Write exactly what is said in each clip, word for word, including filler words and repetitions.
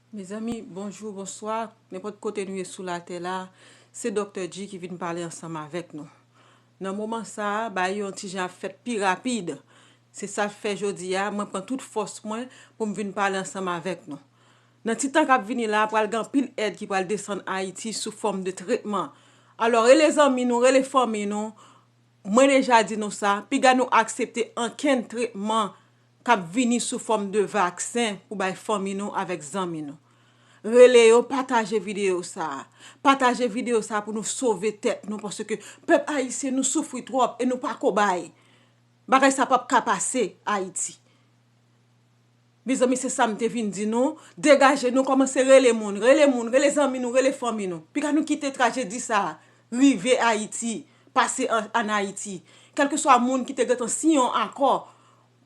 Mezanmi, bonjou, bonswa, nenpòt kote nou ye sou latè la, se Doktè G ki vin pale ansanm avèk nou. Nan moman sa a, bagay yo yon ti jan ap fèt pi rapid. Se sa k fè jodi a, mwen pran tout fòs mwen pou m vin pale ansanm avèk nou. Nan ti tan k ap vini la, pral gen anpil èd ki pral desann Ayiti sou fòm de tretman. Alò, rele zanmi nou, rele fanmi nou, mwen deja di nou sa, piga nou aksepte ankenn tretman k ap vini sou fòm de vaksen pou bay fanmi nou avèk zanmi nou. Rele yo, pataje videyo sa a. Pataje videyo sa a pou nou sove tèt nou, paske pèp ayisyen nou soufri twòp e nou pa kobay. Bagay sa p ap ka pase Ayiti. Mezanmi, se sa m te vin di nou. Degaje nou, kòmanse rele moun, rele moun, rele zanmi nou, rele fanmi nou. Piga nou kite trajedi sa a rive Ayiti, pase an, an Ayiti. Kèlkeswa moun ki te gentan siyen yon akò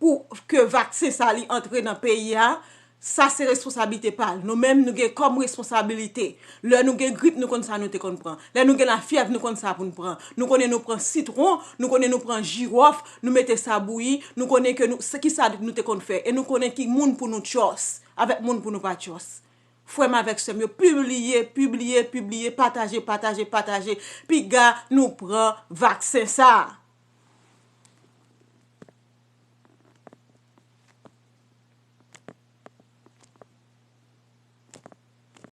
pou ke vaksen sa li antre nan peyi a, sa se responsablite pa l. Nou menm, nou gen kòm responsablite. Lè nou gen grip, nou konn sa nou te konn pran. Lè nou gen lafyèv, nou konn sa pou n pran. Nou konnen nou pran sitwon, nou konnen nou pran jiwòf, nou mete sa bouyi, nou konnen ke nou, se ki sa nou te konn fè. E nou konnen ki moun pou nou tjòs, avèk moun pou nou pa tjòs. Frè m avèk sè m yo, pibliye, pibliye, pibliye, pataje, pataje, pataje. Piga nou pran vaksen sa a.